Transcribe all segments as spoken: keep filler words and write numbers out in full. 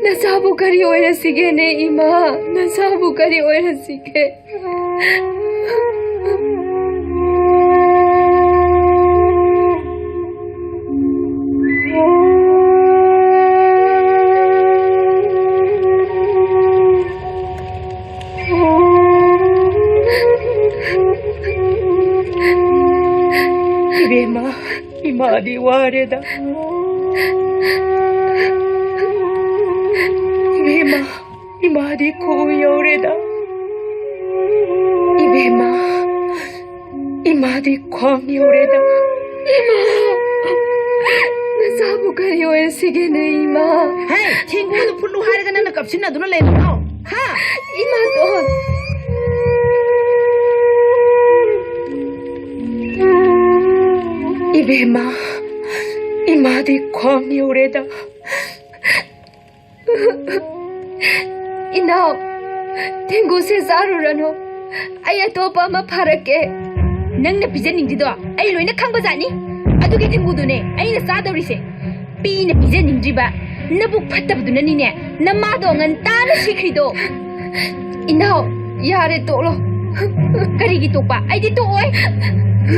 ꯅꯆꯥꯕꯨ ꯀꯔꯤ ꯑꯣꯏꯔꯁꯤꯒꯦꯅꯦ, ꯏꯃꯥ? ꯅꯆꯥꯕꯨ ꯀꯔꯤ ꯑꯣꯏꯔꯁꯤꯒꯦ? ꯏꯕꯦꯝꯃ, ꯏꯃꯥꯗꯤ ꯋꯥꯔꯦꯗ꯫ ꯏꯕꯦꯝꯃ, ꯏꯃꯥꯗꯤ ꯈꯨꯎ ꯌꯧꯔꯦꯗ꯫ ꯏꯕꯦꯝꯃ, ꯏꯃꯥꯗꯤ ꯈ꯭ꯋꯥꯡ ꯌꯧꯔꯦꯗ꯫ ꯏꯃꯥ, ꯅꯆꯥꯕꯨ ꯀꯔꯤ ꯑꯣꯏꯔꯁꯤꯒꯦꯅꯦ, ꯏꯃꯥ? ꯍꯦ, ꯊꯦꯡꯒꯨꯗꯨ ꯐꯨꯠꯂꯨ ꯍꯥꯏꯔꯒ ꯅꯪꯅ ꯀꯞꯁꯤꯟꯅꯗꯨꯅ ꯂꯩꯔꯤꯗꯣ? ꯍꯥ? ꯏꯃꯥꯇꯣꯟ꯫ ꯏꯕꯦꯝꯃ, ꯏꯃꯥꯗꯤ ꯈ꯭ꯋꯥꯡ ꯌꯧꯔꯦꯗ꯫ ꯏꯅꯥꯎ, ꯊꯦꯡꯒꯨꯁꯦ ꯆꯥꯔꯨꯔꯅꯨ꯫ ꯑꯩ ꯑꯇꯣꯞꯄ ꯑꯃ ꯐꯥꯔꯛꯀꯦ꯫ ꯅꯪꯅ ꯄꯤꯖꯅꯤꯡꯗ꯭ꯔꯤꯗꯣ ꯑꯩ ꯂꯣꯏꯅ ꯈꯪꯕꯖꯥꯠꯅꯤ꯫ ꯑꯗꯨꯒꯤ ꯊꯦꯡꯒꯨꯗꯨꯅꯦ ꯑꯩꯅ ꯆꯥꯗꯧꯔꯤꯁꯦ꯫ ꯄꯤꯅ ꯄꯤꯖꯅꯤꯡꯗ꯭ꯔꯤꯕ ꯅꯕꯨꯛ ꯐꯠꯇꯕꯗꯨꯅꯅꯤꯅꯦ ꯅꯃꯥꯗꯣ ꯉꯟꯇꯥꯅ ꯁꯤꯈ꯭ꯔꯤꯗꯣ꯫ ꯏꯅꯥꯎ, ꯌꯥꯔꯦ, ꯇꯣꯛꯂꯣ꯫ ꯀꯔꯤꯒꯤ ꯇꯣꯛꯄ? ꯑꯩꯗꯤ ꯇꯣꯛꯑꯣꯏ꯫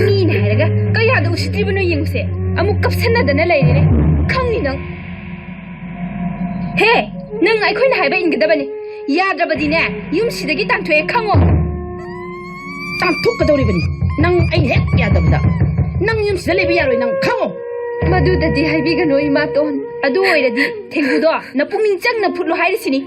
ꯃꯤꯅ ꯍꯥꯏꯔꯒ ꯀꯌꯥꯗ ꯎꯁꯤꯠꯇ꯭ꯔꯤꯕꯅꯣ ꯌꯦꯡꯉꯨꯁꯦ꯫ ꯑꯃꯨꯛ ꯀꯞꯁꯟꯅꯗꯅ ꯂꯩꯔꯦꯅꯦ꯫ ꯈꯪꯅꯤ ꯅꯪ꯫ ꯍꯦ, ꯅꯪ ꯑꯩꯈꯣꯏꯅ ꯍꯥꯏꯕ ꯏꯟꯒꯗꯕꯅꯤ꯫ ꯌꯥꯗ꯭ꯔꯕꯗꯤꯅꯦ, ꯌꯨꯝꯁꯤꯗꯒꯤ ꯇꯥꯟꯊꯣꯛꯑꯦ ꯈꯪꯉꯣ꯫ ꯇꯥꯟꯊꯣꯛꯀꯗꯧꯔꯤꯕꯅꯤ꯫ ꯅꯪ ꯑꯩ ꯍꯦꯛ ꯌꯥꯗꯕꯗ ꯅꯪ ꯌꯨꯝꯁꯤꯗ ꯂꯩꯕ ꯌꯥꯔꯣꯏ, ꯅꯪ ꯈꯪꯉꯣ꯫ ꯃꯗꯨꯗꯗꯤ ꯍꯥꯏꯕꯤꯒꯅꯨ, ꯏꯃꯥꯇꯣꯟ꯫ ꯑꯗꯨ ꯑꯣꯏꯔꯗꯤ ꯊꯦꯡꯒꯨꯗꯣ ꯅꯄꯨꯛꯅꯤꯡ ꯆꯪꯅ ꯐꯨꯠꯂꯣ ꯍꯥꯏꯔꯤꯁꯤꯅꯤ꯫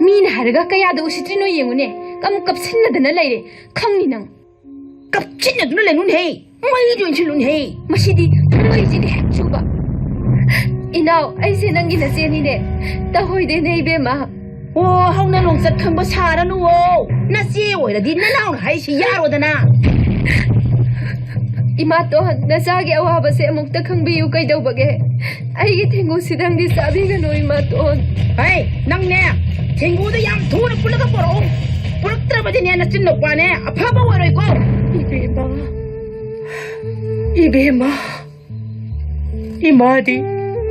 ꯃꯤꯅ ꯍꯥꯏꯔꯒ ꯀꯌꯥꯗ ꯎꯁꯤꯠꯇ꯭ꯔꯤꯅꯣ ꯌꯦꯡꯉꯨꯅꯦ꯫ ꯑꯃꯨꯛ ꯀꯞꯁꯤꯟꯅꯗꯅ ꯂꯩꯔꯦ꯫ ꯈꯪꯅꯤ ꯅꯪ꯫ ꯀꯞꯁꯤꯟꯅꯗꯨꯅ ꯂꯩꯅꯨꯅꯦꯍꯦ꯫ ꯃꯩꯗ ꯑꯣꯟꯁꯤꯜꯂꯨꯅꯦꯍꯦ꯫ ꯃꯁꯤꯗꯤ ꯃꯩꯁꯤꯗꯤ ꯍꯦꯛ ꯆꯨꯕ꯫ ꯏꯅꯥꯎ, ꯑꯩꯁꯦ ꯅꯪꯒꯤ ꯅꯆꯦꯅꯤꯅꯦ꯫ ꯇꯧꯍꯣꯏꯗꯦꯅꯦ, ꯏꯕꯦꯝꯃ꯫ ꯑꯣ, ꯍꯧꯅ ꯂꯣꯡꯆꯠ ꯈꯪꯕ ꯁꯥꯔꯅꯨꯋꯣ꯫ ꯅꯆꯦ ꯑꯣꯏꯔꯗꯤ ꯅꯅꯥꯎꯅ ꯍꯥꯏꯁꯤ ꯌꯥꯔꯣꯗꯅ꯫ ꯏꯃꯥꯇꯣꯟ, ꯅꯆꯥꯒꯤ ꯑꯋꯥꯕꯁꯦ ꯑꯃꯨꯛꯇ ꯈꯪꯕꯤꯌꯨ ꯀꯩꯗꯧꯕꯒꯦ? ꯑꯩꯒꯤ ꯊꯦꯡꯒꯨꯁꯤꯗꯪꯗꯤ ꯆꯥꯕꯤꯒꯅꯨ, ꯏꯃꯥꯇꯣꯟ꯫ ꯍꯩ, ꯅꯪꯅꯦ, ꯊꯦꯡꯒꯨꯗ ꯌꯥꯝ ꯊꯨꯅ ꯄꯨꯜꯂꯒ ꯄꯨꯔꯛꯎ꯫ ꯄꯨꯔꯛꯇ꯭ꯔꯕꯗꯤꯅꯦ, ꯅꯆꯤꯟ ꯅꯨꯄꯥꯅꯦ ꯑꯐꯕ ꯑꯣꯏꯔꯣꯏꯀꯣ꯫ ꯏꯕꯦꯝꯃ, ꯏꯕꯦꯝꯃ꯫ ꯏꯃꯥꯗꯤ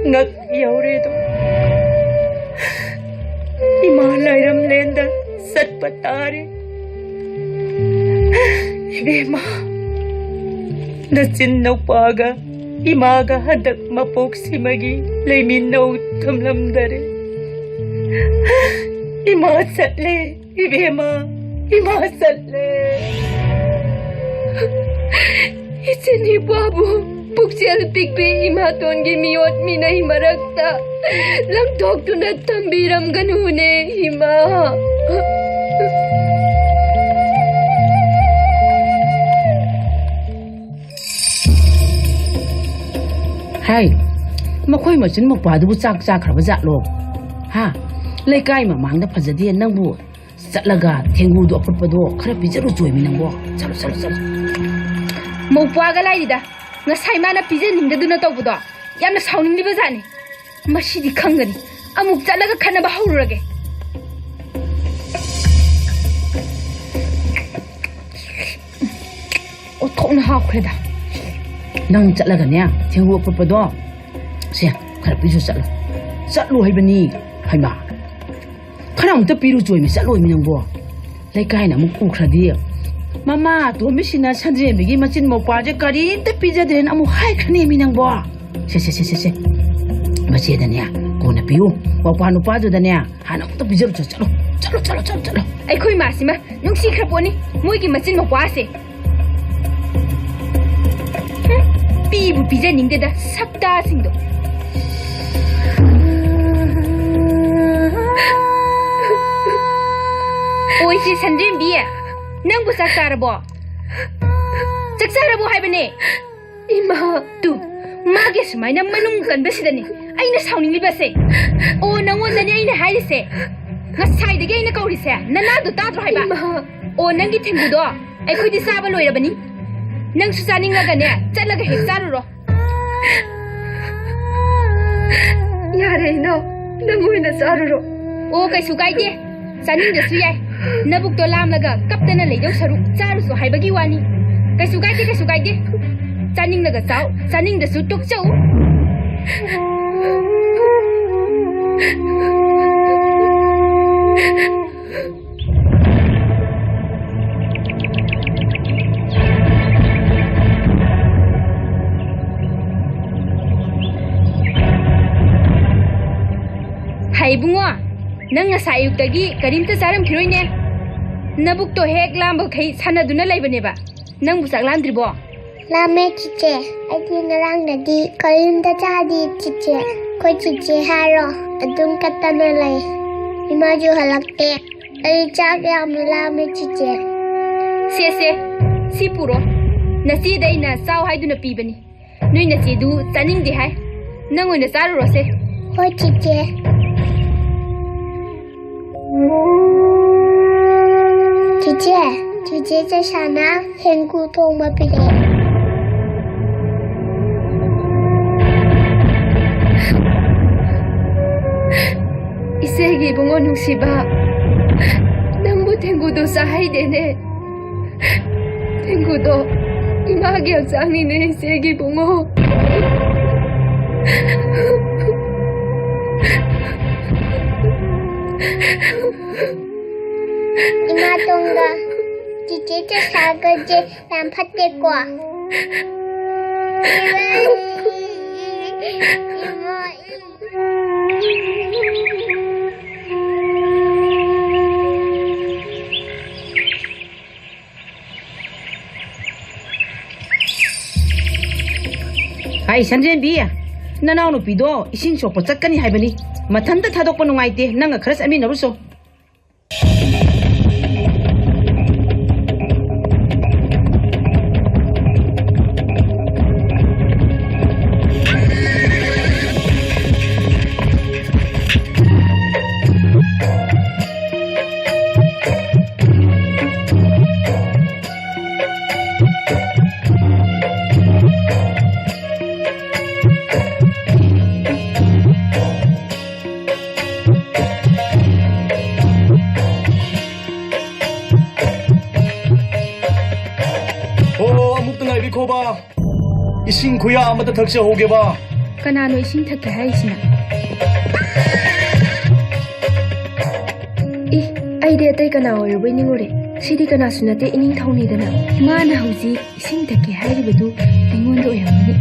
ꯉꯛ ꯌꯧꯔꯦꯗꯣ꯫ ꯏꯃꯥ ꯂꯥꯏꯔꯝꯂꯦꯟꯗ ꯆꯠꯄ ꯇꯥꯔꯦ꯫ ꯏꯕꯦꯝꯃ, ꯅꯆꯤꯟ ꯅꯨꯄꯥꯒ ꯏꯃꯥꯒ ꯍꯟꯗꯛ ꯃꯄꯣꯛꯁꯤꯃꯒꯤ ꯂꯩꯃꯤꯟꯅꯧ ꯊꯝꯂꯝꯗꯔꯦ꯫ ꯏꯃꯥ ꯆꯠꯂꯦ꯫ ꯏꯕꯦꯝꯃ, ꯏꯃꯥ ꯆꯠꯂꯦ꯫ ꯏꯆꯤꯟ ꯏꯄ꯭ꯋꯥꯕꯨ ꯄꯨꯛꯆꯦꯜ ꯄꯤꯛꯄꯤ ꯏꯃꯥꯇꯣꯟꯒꯤ ꯃꯤꯑꯣꯠ ꯃꯤꯅꯩ ꯃꯔꯛꯇ ꯂꯪꯊꯣꯛꯇꯨꯅ ꯊꯝꯕꯤꯔꯝꯒꯅꯨꯅꯦ, ꯏꯃꯥ꯫ ꯍꯥꯏ, ꯃꯈꯣꯏ ꯃꯆꯤꯟ ꯃꯧꯄ꯭ꯋꯥꯗꯨꯕꯨ ꯆꯥꯛ ꯆꯥꯈ꯭ꯔꯕ ꯖꯥꯠꯂꯣ? ꯍꯥ? ꯂꯩꯀꯥꯏ ꯃꯃꯥꯡꯗ ꯐꯖꯗꯦ ꯅꯪꯕꯨ꯫ ꯆꯠꯂꯒ ꯊꯦꯡꯒꯨꯗꯣ ꯑꯐꯨꯠꯄꯗꯣ ꯈꯔ ꯄꯤꯖꯔꯨ ꯆꯣꯏꯃꯤ ꯅꯪꯕꯣ꯫ ꯆꯠꯂꯣ, ꯆꯠꯂꯣ, ꯆꯠꯂꯣ꯫ ꯃꯧꯄ꯭ꯋꯥꯒ ꯂꯥꯏꯔꯤꯗ, ꯉꯁꯥꯏ ꯃꯥꯅ ꯄꯤꯖꯅꯤꯡꯗꯗꯨꯅ ꯇꯧꯕꯗꯣ ꯌꯥꯝꯅ ꯁꯥꯎꯅꯤꯡꯂꯤꯕ ꯖꯥꯠꯅꯤ꯫ ꯃꯁꯤꯗꯤ ꯈꯪꯒꯅꯤ꯫ ꯑꯃꯨꯛ ꯆꯠꯂꯒ ꯈꯠꯅꯕ ꯍꯧꯔꯨꯔꯒꯦ꯫ ꯑꯣꯟꯊꯣꯛꯅ ꯍꯥꯎꯈ꯭ꯔꯦꯗ꯫ ꯅꯪ ꯆꯠꯂꯒꯅꯦ, ꯊꯦꯡꯒꯨ ꯑꯐꯨꯠꯄꯗꯣ ꯁꯦ ꯈꯔ ꯄꯤꯖꯨ ꯆꯠꯂꯣ꯫ ꯆꯠꯂꯨ ꯍꯥꯏꯕꯅꯤ꯫ ꯍꯩꯃꯥ, ꯈꯔ ꯑꯃꯨꯛꯇ ꯄꯤꯔꯨ ꯆꯣꯏꯃꯤ, ꯆꯠꯂꯣꯏꯃꯤ ꯅꯪꯕꯣ꯫ ꯂꯩꯀꯥꯏꯅ ꯑꯃꯨꯛ ꯎꯈ꯭ꯔꯗꯤ, "ꯃꯃꯥ ꯑꯇꯣꯝꯕꯤꯁꯤꯅ ꯁꯟꯗ꯭ꯔꯦꯝꯕꯤꯒꯤ ꯃꯆꯤꯟ ꯃꯧꯄ꯭ꯋꯥꯁꯦ ꯀꯔꯤꯝꯇ ꯄꯤꯖꯗ꯭ꯔꯦꯅ" ꯑꯃꯨꯛ ꯍꯥꯏꯈ꯭ꯔꯅꯦꯃꯤ ꯅꯪꯕꯣ꯫ ꯁꯦ, ꯁꯦ, ꯁꯦ, ꯁꯦ, ꯁꯦ, ꯁꯦ꯫ ꯃꯆꯦꯗꯅꯦ ꯀꯣꯟꯅ ꯄꯤꯌꯨ꯫ ꯃꯧꯄ꯭ꯋꯥ ꯅꯨꯄꯥꯗꯨꯗꯅꯦ ꯍꯥꯟꯅ ꯑꯃꯨꯛꯇ ꯄꯤꯖꯔꯨ ꯆꯣ꯫ ꯆꯠꯂꯣ, ꯆꯠꯂꯣ, ꯆꯠꯂꯣ, ꯆꯠꯂꯣ, ꯆꯠꯂꯣ꯫ ꯑꯩꯈꯣꯏ ꯃꯥꯁꯤꯃ ꯅꯨꯡꯁꯤꯈ꯭ꯔ ꯄꯣꯠꯅꯤ, ꯃꯣꯏꯒꯤ ꯃꯆꯤꯟ ꯃꯧꯄ꯭ꯋꯥꯁꯦ꯫ ꯍꯨꯝ, ꯄꯤꯕꯨ ꯄꯤꯖꯅꯤꯡꯗꯦꯗ, ꯁꯛꯇꯥꯁꯤꯡꯗꯣ꯫ ꯑꯣꯏꯁꯤ ꯁꯟꯗ꯭ꯔꯦꯝꯕꯤ, ꯅꯪꯕꯨ ꯆꯥꯛ ꯆꯥꯔꯕꯣ? ꯆꯥꯛ ꯆꯥꯔꯕꯣ ꯍꯥꯏꯕꯅꯦ? ꯏꯃꯥ! ꯇꯨ, ꯃꯥꯒꯤ ꯁꯨꯃꯥꯏꯅ ꯃꯅꯨꯡ ꯀꯟꯕꯁꯤꯗꯅꯦ ꯑꯩꯅ ꯁꯥꯎꯅꯤꯡꯂꯤꯕꯁꯦ꯫ ꯑꯣ, ꯅꯪꯉꯣꯟꯗꯅꯦ ꯑꯩꯅ ꯍꯥꯏꯔꯤꯁꯦ꯫ ꯉꯁꯥꯏꯗꯒꯤ ꯑꯩꯅ ꯀꯧꯔꯤꯁꯦ, ꯅꯅꯥꯗꯣ ꯇꯥꯗ꯭ꯔꯣ ꯍꯥꯏꯕ? ꯏꯃꯥ! ꯑꯣ, ꯅꯪꯒꯤ ꯊꯦꯡꯒꯨꯗꯣ ꯑꯩꯈꯣꯏꯗꯤ ꯆꯥꯕ ꯂꯣꯏꯔꯕꯅꯤ꯫ ꯅꯪꯁꯨ ꯆꯥꯅꯤꯡꯂꯒꯅꯦ, ꯆꯠꯂꯒ ꯍꯦꯛ ꯆꯥꯔꯨꯔꯣ꯫ ꯌꯥꯔꯦ ꯏꯅꯥꯎ, ꯅꯪ ꯑꯣꯏꯅ ꯆꯥꯔꯨꯔꯣ꯫ ꯑꯣ, ꯀꯩꯁꯨ ꯀꯥꯏꯗꯦ꯫ ꯆꯥꯅꯤꯡꯗ꯭ꯔꯁꯨ ꯌꯥꯏ꯫ ꯅꯕꯨꯛꯇꯣ ꯂꯥꯝꯂꯒ ꯀꯞꯇꯅ ꯂꯩꯗꯧ ꯁꯔꯨꯛ ꯆꯥꯔꯨꯁꯣ ꯍꯥꯏꯕꯒꯤ ꯋꯥꯅꯤ꯫ ꯀꯩꯁꯨ ꯀꯥꯏꯗꯦ, ꯀꯩꯁꯨ ꯀꯥꯏꯗꯦ꯫ ꯆꯥꯅꯤꯡꯂꯒ ꯆꯥꯎ, ꯆꯥꯅꯤꯡꯗ꯭ꯔꯁꯨ ꯇꯣꯛꯆꯧ꯫ ꯍꯩ ꯏꯕꯨꯡꯉꯣ, ꯅꯪ ꯉꯁꯥꯏ ꯑꯌꯨꯛꯇꯒꯤ ꯀꯔꯤꯝꯇ ꯆꯥꯔꯝꯈꯤꯔꯣꯏꯅꯦ꯫ ꯅꯕꯨꯛꯇꯣ ꯍꯦꯛ ꯂꯥꯝꯕꯈꯩ ꯁꯥꯟꯅꯗꯨꯅ ꯂꯩꯕꯅꯦꯕ꯫ ꯅꯪꯕꯨ ꯆꯥꯛ ꯂꯥꯝꯗ꯭ꯔꯤꯕꯣ? ꯂꯥꯝꯃꯦ ꯆꯤꯆꯦ, ꯑꯩꯗꯤ ꯉꯔꯥꯡꯗꯒꯤ ꯀꯔꯤꯝꯇ ꯆꯥꯗꯦ ꯆꯤꯆꯦ꯫ ꯑꯩꯈꯣꯏ ꯆꯤꯆꯦ ꯍꯥꯏꯔꯣ, ꯑꯗꯨꯝ ꯀꯞꯇꯅ ꯂꯩ꯫ ꯏꯃꯥꯁꯨ ꯍꯜꯂꯛꯇꯦ꯫ ꯑꯩ ꯆꯥꯛ ꯌꯥꯝꯅ ꯂꯥꯝꯃꯦ ꯆꯤꯆꯦ꯫ ꯁꯦ, ꯁꯦ, ꯁꯤ ꯄꯨꯔꯣ꯫ ꯅꯆꯦꯗ ꯑꯩꯅ ꯆꯥꯎ ꯍꯥꯏꯗꯨꯅ ꯄꯤꯕꯅꯤ꯫ ꯅꯣꯏ ꯅꯆꯦꯗꯨ ꯆꯥꯅꯤꯡꯗꯦ ꯍꯥꯏ꯫ ꯅꯪ ꯑꯣꯏꯅ ꯆꯥꯔꯨꯔꯣꯁꯦ꯫ ꯍꯣꯏ ꯆꯤꯆꯦ꯫ ꯆꯤꯆꯦ, ꯆꯤꯆꯦ ꯆꯩꯁꯥꯅ ꯊꯦꯡꯒꯨ ꯊꯣꯡꯕ ꯄꯤꯔꯛꯑꯦ꯫ ꯏꯆꯦꯒꯤ ꯏꯕꯨꯡꯉꯣ ꯅꯨꯡꯁꯤꯕ, ꯅꯪꯕꯨ ꯊꯦꯡꯒꯨꯗꯨ ꯆꯥꯍꯩꯗꯦꯅꯦ꯫ ꯊꯦꯡꯒꯨꯗꯣ ꯏꯃꯥꯒꯤ ꯍꯛꯆꯥꯡꯅꯤꯅꯦ, ꯏꯆꯦꯒꯤ ꯏꯕꯨꯡꯉꯣ꯫ ꯏꯃꯥ ꯇꯣꯡꯒ ꯆꯤꯆꯦ ꯆꯩꯁꯥꯒꯁꯦ ꯌꯥꯝ ꯐꯠꯇꯦꯀꯣ꯫ ꯏꯃꯥ, ꯍꯥꯏ ꯁꯟꯖꯦꯟꯕꯤ, ꯅꯅꯥꯎꯅꯨꯄꯤꯗꯣ ꯏꯁꯤꯡ ꯁꯣꯛꯄ ꯆꯠꯀꯅꯤ ꯍꯥꯏꯕꯅꯤ꯫ ꯃꯊꯟꯇ ꯊꯥꯗꯣꯛꯄ ꯅꯨꯡꯉꯥꯏꯇꯦ, ꯅꯪꯒ ꯈꯔ ꯆꯠꯃꯤꯟꯅꯔꯨꯆꯣ꯫ ꯍꯣ, ꯑꯃꯨꯛꯇ ꯉꯥꯏꯕꯤꯈꯣꯕ꯫ ꯏꯁꯤꯡ ꯈꯨꯌꯥ ꯑꯃꯇ ꯊꯛꯆꯍꯧꯒꯦꯕ꯫ ꯀꯅꯥꯅꯣ ꯏꯁꯤꯡ ꯊꯛꯀꯦ ꯍꯥꯏꯔꯤꯁꯤꯅ? ꯏ, ꯑꯩꯗꯤ ꯑꯇꯩ ꯀꯅꯥ ꯑꯣꯏꯔꯕꯣꯏ ꯅꯤꯡꯉꯨꯔꯦ꯫ ꯁꯤꯗꯤ ꯀꯅꯥꯁꯨ ꯅꯠꯇꯦ, ꯏꯅꯤꯡꯊꯧꯅꯤꯗꯅ꯫ ꯃꯥꯅ ꯍꯧꯖꯤꯛ ꯏꯁꯤꯡ ꯊꯛꯀꯦ ꯍꯥꯏꯔꯤꯕꯗꯨ ꯑꯩꯉꯣꯟꯗ ꯑꯣꯏꯔꯝꯒꯅꯤ꯫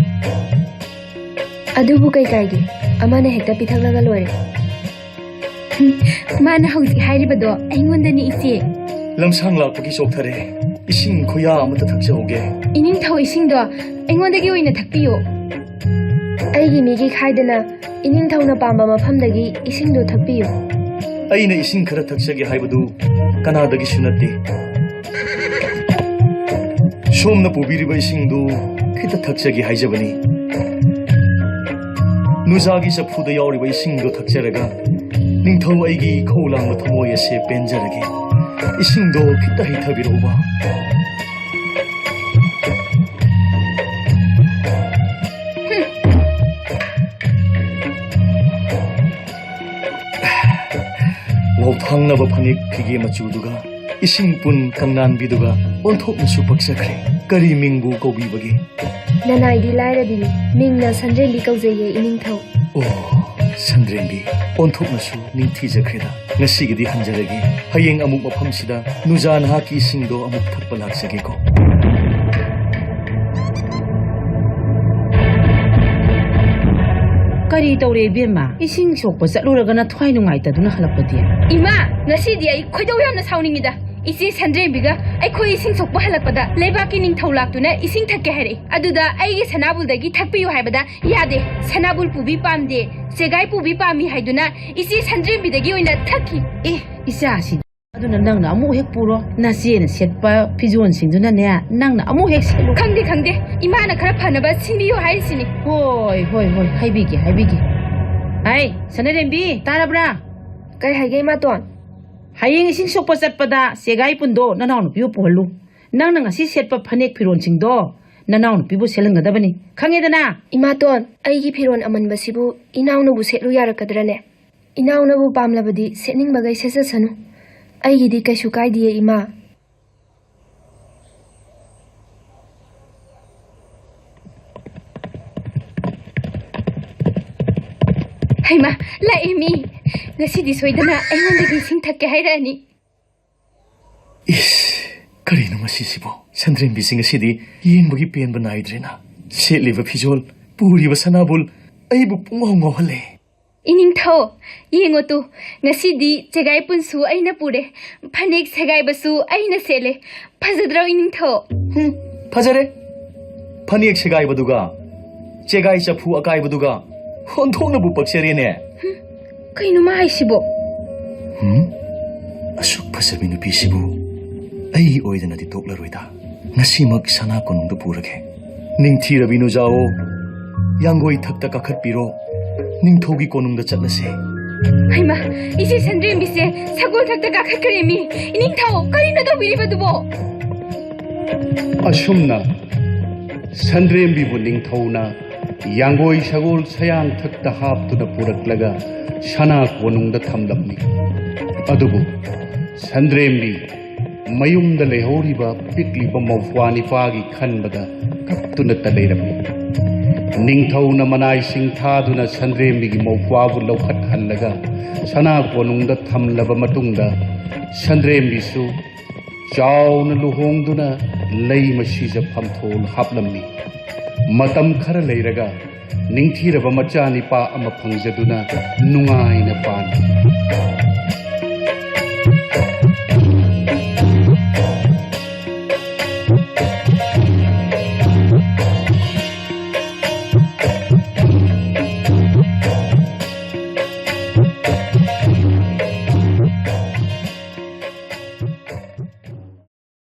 ꯑꯗꯨꯕꯨ ꯀꯩ ꯀꯥꯏꯒꯦ? ꯑꯃꯅ ꯍꯦꯛꯇ ꯄꯤꯊꯛꯂꯒ ꯂꯣꯏꯔꯦ꯫ ꯍꯨꯝ, ꯃꯥꯅ ꯍꯧꯖꯤꯛ ꯍꯥꯏꯔꯤꯕꯗꯣ ꯑꯩꯉꯣꯟꯗꯅꯤ, ꯏꯆꯦ꯫ ꯂꯝꯁꯥꯡ ꯂꯥꯛꯄꯒꯤ ꯆꯣꯛꯊꯔꯦ꯫ ꯏꯁꯤꯡ ꯈꯨꯌꯥ ꯑꯃꯇ ꯊꯛꯆꯍꯧꯒꯦ꯫ ꯏꯅꯤꯡꯊꯧ, ꯏꯁꯤꯡꯗꯣ ꯑꯩꯉꯣꯟꯗꯒꯤ ꯑꯣꯏꯅ ꯊꯛꯄꯤꯌꯨ꯫ ꯑꯩꯒꯤ ꯃꯤꯒꯤ ꯈꯥꯏꯗꯅ ꯏꯅꯤꯡꯊꯧꯅ ꯄꯥꯝꯕ ꯃꯐꯝꯗꯒꯤ ꯏꯁꯤꯡꯗꯣ ꯊꯛꯄꯤꯌꯨ꯫ ꯑꯩꯅ ꯏꯁꯤꯡ ꯈꯔ ꯊꯛꯆꯒꯦ ꯍꯥꯏꯕꯗꯨ ꯀꯅꯥꯗꯒꯤꯁꯨ ꯅꯠꯇꯦ꯫ ꯁꯣꯝꯅ ꯄꯨꯕꯤꯔꯤꯕ ꯏꯁꯤꯡꯗꯨ ꯈꯤꯇ ꯊꯛꯆꯒꯦ ꯍꯥꯏꯖꯕꯅꯤ꯫ ꯅꯨꯖꯥꯒꯤ ꯆꯐꯨꯗ ꯌꯥꯎꯔꯤꯕ ꯏꯁꯤꯡꯗꯨ ꯊꯛꯆꯔꯒ ꯅꯤꯡꯊꯧ ꯑꯩꯒꯤ ꯏꯈꯧ ꯂꯥꯡꯕ ꯊꯃꯣꯏ ꯑꯁꯦ ꯄꯦꯟꯖꯔꯒꯦ꯫ ꯏꯁꯤꯡꯗꯣ ꯈꯤꯇ ꯍꯩꯊꯕꯤꯔꯛꯎꯕ꯫ ꯋꯥꯎꯊꯥꯡꯅꯕ ꯐꯅꯦꯛ ꯐꯤꯒꯦ ꯃꯆꯨꯗꯨꯒ ꯏꯁꯤꯡ ꯄꯨꯟ ꯀꯪꯂꯥꯟꯕꯤꯗꯨꯒ ꯑꯣꯟꯊꯣꯛꯅꯁꯨ ꯄꯛꯆꯈ꯭ꯔꯦ꯫ ꯀꯔꯤ ꯃꯤꯡꯕꯨ ꯀꯧꯕꯤꯕꯒꯦ? ꯅꯅꯥꯏꯗꯤ ꯂꯥꯏꯔꯕꯤꯅꯤ, ꯃꯤꯡꯅ ꯁꯟꯗ꯭ꯔꯦꯝꯕꯤ ꯀꯧꯖꯩꯌꯦ, ꯏꯅꯤꯡꯊꯧ꯫ ꯑꯣ, ꯁꯟꯗ꯭ꯔꯦꯝꯕꯤ, ꯑꯣꯟꯊꯣꯛꯅꯁꯨ ꯅꯤꯡꯊꯤꯖꯈ꯭ꯔꯦꯗ꯫ ꯉꯁꯤꯒꯤꯗꯤ ꯍꯟꯖꯔꯒꯦ꯫ ꯍꯌꯦꯡ ꯑꯃꯨꯛ ꯃꯐꯝꯁꯤꯗ ꯅꯨꯖꯥ ꯅꯍꯥꯛꯀꯤ ꯏꯁꯤꯡꯗꯣ ꯑꯃꯨꯛ ꯊꯛꯄ ꯂꯥꯛꯆꯒꯦꯀꯣ꯫ ꯀꯔꯤ ꯇꯧꯔꯦ ꯏꯕꯦꯝꯃ? ꯏꯁꯤꯡ ꯁꯣꯛꯄ ꯆꯠꯂꯨꯔꯒꯅ ꯊꯋꯥꯏ ꯅꯨꯡꯉꯥꯏꯇꯗꯨꯅ ꯍꯜꯂꯛꯄꯗꯤ? ꯏꯃꯥ, ꯉꯁꯤꯗꯤ ꯑꯩ ꯈꯣꯏꯗꯧ ꯌꯥꯝꯅ ꯁꯥꯎꯅꯤꯡꯉꯤꯗ꯫ ꯏꯆꯦ ꯁꯟꯗ꯭ꯔꯦꯝꯕꯤꯒ ꯑꯩꯈꯣꯏ ꯏꯁꯤꯡ ꯁꯣꯛꯄ ꯍꯜꯂꯛꯄꯗ ꯂꯩꯕꯥꯛꯀꯤ ꯅꯤꯡꯊꯧ ꯂꯥꯛꯇꯨꯅ ꯏꯁꯤꯡ ꯊꯛꯀꯦ ꯍꯥꯏꯔꯛꯏ꯫ ꯑꯗꯨꯗ ꯑꯩꯒꯤ ꯁꯅꯥꯕꯨꯜꯗꯒꯤ ꯊꯛꯄꯤꯌꯨ ꯍꯥꯏꯕꯗ ꯌꯥꯗꯦ, ꯁꯅꯥꯕꯨꯜ ꯄꯨꯕꯤ ꯄꯥꯝꯗꯦ, ꯆꯦꯒꯥꯏ ꯄꯨꯕꯤ ꯄꯥꯝꯃꯤ ꯍꯥꯏꯗꯨꯅ ꯏꯆꯦ ꯁꯟꯗ꯭ꯔꯦꯝꯕꯤꯗꯒꯤ ꯑꯣꯏꯅ ꯊꯛꯈꯤ꯫ ꯑꯦ, ꯏꯆꯥꯁꯤ꯫ ꯑꯗꯨꯅ ꯅꯪꯅ ꯑꯃꯨꯛ ꯍꯦꯛ ꯄꯨꯔꯣ, ꯅꯆꯦꯅ ꯁꯦꯠꯄ ꯐꯤꯖꯣꯜꯁꯤꯡꯗꯨꯅꯅꯦ, ꯅꯪꯅ ꯑꯃꯨꯛ ꯍꯦꯛ ꯁꯦꯠꯂꯨ꯫ ꯈꯪꯗꯦ, ꯈꯪꯗꯦ, ꯏꯃꯥꯅ ꯈꯔ ꯐꯅꯕ ꯁꯤꯟꯕꯤꯌꯨ ꯍꯥꯏꯔꯤꯁꯤꯅꯤ꯫ ꯍꯣꯏ, ꯍꯣꯏ, ꯍꯣꯏ, ꯍꯥꯏꯕꯤꯒꯦ, ꯍꯥꯏꯕꯤꯒꯦ꯫ ꯍꯥꯏ, ꯁꯅꯥꯔꯦꯝꯕꯤ, ꯇꯥꯔꯕ꯭ꯔꯥ? ꯀꯩ ꯍꯥꯏꯒꯦ, ꯏꯃꯥꯇꯣꯟ? ꯍꯌꯦꯡ ꯏꯁꯤꯡ ꯁꯣꯛꯄ ꯆꯠꯄꯗ ꯆꯦꯒꯥꯏ ꯄꯨꯟꯗꯣ ꯅꯅꯥꯎꯅꯨꯄꯤꯕꯨ ꯄꯨꯍꯜꯂꯨ꯫ ꯅꯪꯅ ꯉꯁꯤ ꯁꯦꯠꯄ ꯐꯅꯦꯛ ꯐꯤꯔꯣꯜꯁꯤꯡꯗꯣ ꯅꯅꯥꯎꯅꯨꯄꯤꯕꯨ ꯁꯦꯠꯍꯟꯒꯗꯕꯅꯤ, ꯈꯪꯉꯦꯗꯅ? ꯏꯃꯥꯇꯣꯟ, ꯑꯩꯒꯤ ꯐꯤꯔꯣꯜ ꯑꯃꯟꯕꯁꯤꯕꯨ ꯏꯅꯥꯎꯅꯕꯨ ꯁꯦꯠꯂꯨ ꯌꯥꯔꯛꯀꯗ꯭ꯔꯅꯦ? ꯏꯅꯥꯎꯅꯕꯨ ꯄꯥꯝꯂꯕꯗꯤ ꯁꯦꯠꯅꯤꯡꯕꯈꯩ ꯁꯦꯠꯆꯁꯅꯨ꯫ ꯑꯩꯒꯤꯗꯤ ꯀꯩꯁꯨ ꯀꯥꯏꯗꯤꯌꯦ, ꯏꯃꯥ꯫ ꯍꯩꯃꯥ, ꯂꯥꯛꯑꯦ ꯃꯤ꯫ ꯉꯁꯤꯗꯤ ꯁꯣꯏꯗꯅ ꯑꯩꯉꯣꯟꯗꯒꯤ ꯏꯁꯤꯡ ꯊꯛꯀꯦ ꯍꯥꯏꯔꯛꯑꯅꯤ꯫ ꯏꯁ, ꯀꯔꯤꯅꯣ ꯉꯁꯤꯁꯤꯕꯣ? ꯁꯟꯗ꯭ꯔꯦꯝꯕꯤꯁꯤ ꯉꯁꯤꯗꯤ ꯌꯦꯡꯕꯒꯤ ꯄꯦꯟꯕ ꯅꯥꯏꯗ꯭ꯔꯦꯅ꯫ ꯁꯦꯠꯂꯤꯕ ꯐꯤꯖꯣꯜ, ꯄꯨꯔꯤꯕ ꯁꯅꯥꯕꯨꯜ ꯑꯩꯕꯨ ꯄꯨꯡꯉꯥꯎ ꯉꯥꯎꯍꯜꯂꯦ꯫ ꯏꯅꯤꯡꯊꯧ, ꯌꯦꯡꯉꯣ ꯇꯨ, ꯉꯁꯤꯗꯤ ꯆꯦꯒꯥꯏ ꯄꯨꯟꯁꯨ ꯑꯩꯅ ꯄꯨꯔꯦ, ꯐꯅꯦꯛ ꯁꯦꯒꯥꯏꯕꯁꯨ ꯑꯩꯅ ꯁꯦꯠꯂꯦ꯫ ꯐꯖꯗ꯭ꯔꯣ ꯏꯅꯤꯡꯊꯧ? ꯍꯨꯝ, ꯐꯖꯔꯦ꯫ ꯐꯅꯦꯛ ꯁꯦꯒꯥꯏꯕꯗꯨꯒ ꯆꯦꯒꯥꯏ ꯆꯐꯨ ꯑꯀꯥꯏꯕꯗꯨꯒ ꯑꯣꯟꯊꯣꯛꯅꯕꯨ ꯄꯛꯆꯔꯦꯅꯦ꯫ ꯀꯩꯅꯣ ꯃꯥ ꯍꯥꯏꯁꯤꯕꯣ? ꯍꯨꯝ? ꯑꯁꯨꯛ ꯐꯖꯕꯤ ꯅꯨꯄꯤꯁꯤꯕꯨ ꯑꯩꯒꯤ ꯑꯣꯏꯗꯅꯗꯤ ꯇꯣꯛꯂꯔꯣꯏꯗ꯫ ꯉꯁꯤꯃꯛ ꯁꯅꯥ ꯀꯣꯅꯨꯡꯗ ꯄꯨꯔꯒꯦ꯫ ꯅꯤꯡꯊꯤꯔꯕꯤ ꯅꯨꯖꯥꯑꯣ, ꯌꯥꯡꯒꯣꯏ ꯊꯛꯇ ꯀꯥꯈꯠꯄꯤꯔꯣ꯫ ꯅꯤꯡꯊꯧꯒꯤ ꯀꯣꯅꯨꯡꯗ ꯆꯠꯂꯁꯦ꯫ ꯍꯩꯃꯥ, ꯏꯆꯦ ꯁꯟꯗ꯭ꯔꯦꯝꯕꯤꯁꯦ ꯁꯒꯣꯜ ꯊꯛꯇ ꯀꯥꯈꯠꯈ꯭ꯔꯦ ꯃꯤ꯫ ꯏꯅꯤꯡꯊꯧ, ꯀꯔꯤꯅꯣ ꯇꯧꯕꯤꯔꯤꯕꯗꯨꯕꯣ? ꯑꯁꯨꯝꯅ ꯁꯟꯗ꯭ꯔꯦꯝꯕꯤꯕꯨ ꯅꯤꯡꯊꯧꯅ ꯌꯥꯡꯒꯣꯏ ꯁꯒꯣꯜ ꯁꯌꯥꯡꯊꯛꯇ ꯍꯥꯞꯇꯨꯅ ꯄꯨꯔꯛꯂꯒ ꯁꯅꯥ ꯀꯣꯅꯨꯡꯗ ꯊꯝꯂꯝꯃꯤ꯫ ꯑꯗꯨꯕꯨ ꯁꯟꯗ꯭ꯔꯦꯝꯕꯤ ꯃꯌꯨꯝꯗ ꯂꯩꯍꯧꯔꯤꯕ ꯄꯤꯛꯂꯤꯕ ꯃꯧꯄ꯭ꯋꯥ ꯅꯤꯄꯥꯒꯤ ꯈꯟꯕꯗ ꯀꯞꯇꯨꯅꯇ ꯂꯩꯔꯝꯃꯤ꯫ ꯅꯤꯡꯊꯧꯅ ꯃꯅꯥꯏꯁꯤꯡ ꯊꯥꯗꯨꯅ ꯁꯟꯗ꯭ꯔꯦꯝꯕꯤꯒꯤ ꯃꯧꯄ꯭ꯋꯥꯕꯨ ꯂꯧꯈꯠꯍꯜꯂꯒ ꯁꯅꯥ ꯀꯣꯅꯨꯡꯗ ꯊꯝꯂꯕ ꯃꯇꯨꯡꯗ, ꯁꯟꯗ꯭ꯔꯦꯝꯕꯤꯁꯨ ꯆꯥꯎꯅ ꯂꯨꯍꯣꯡꯗꯨꯅ ꯂꯩ ꯃꯁꯤꯗ ꯐꯝꯊꯣꯜ ꯍꯥꯞꯂꯝꯃꯤ꯫ ꯃꯇꯝ ꯈꯔ ꯂꯩꯔꯒ ꯅꯤꯡꯊꯤꯔꯕ ꯃꯆꯥꯅꯤꯄꯥ ꯑꯃ ꯐꯪꯖꯗꯨꯅ ꯅꯨꯡꯉꯥꯏꯅ ꯄꯥꯟꯈꯤ꯫